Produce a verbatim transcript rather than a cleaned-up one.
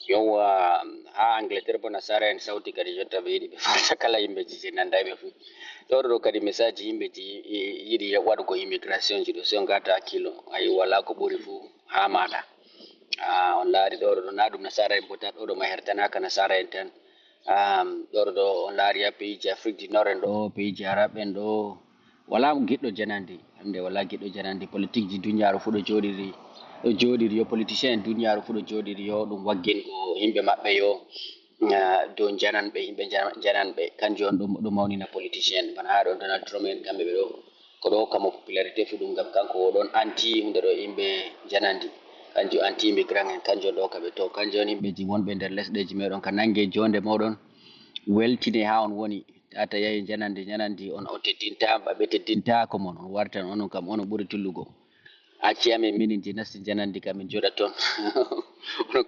Yowwa, haa Angleterre bo nasara en sawti kadi, jotta ɓe yiɗi ɓe farta kala yimɓe ji je nanda ɓe fuu. Ɗo ɗo kadi message yimɓe ji yiɗi waɗugo immigration ji ɗo, sey on ngata hakkilo. Ayi, wala ko ɓuri fuu haa maɗa. Ah, on laari ɗo ɗo na ɗum nasara en bo tan, ɗo ɗo ma hertanaka nasara en tan. Um, ɗo ɗo on laari ha pays ji Afrique du Nord en ɗo, pays ji Arabe en ɗo, wala giɗɗo janandi. Hande wala giɗɗo janandi. Politique ji duniyaaru fuu ɗo jooɗiri, ɗo jooɗiri yo politicien en duniyaaru fuu ɗo jooɗiri yo ɗum waggingo yimɓe maɓɓe yo, ah, dow jananɓe, yimɓe jana- jananɓe. Kanjum on ɗum ɗo mawnina politicien en. Bana haa ɗo Donald Trump en, kamɓe ɓe ɗo, ko ɗo hokka mo popularité fuu ɗum ngam kanko o ɗon anti hunde ɗo yimɓe janandi. Kanjum anti immigrant en, kanjum on ɗo hokka ɓe. To kanjum on yimɓe ji wonɓe nder lesɗeji meɗon ka nange jonde moɗon, weltine haa on woni. Tata yahi janandi, janandi on o teddinta, ɓe teddinta ko mon, on wartan onon kam onon ɓuri tullugo. Acci amin minin je nasti janandi kam min joɗa ton. Onon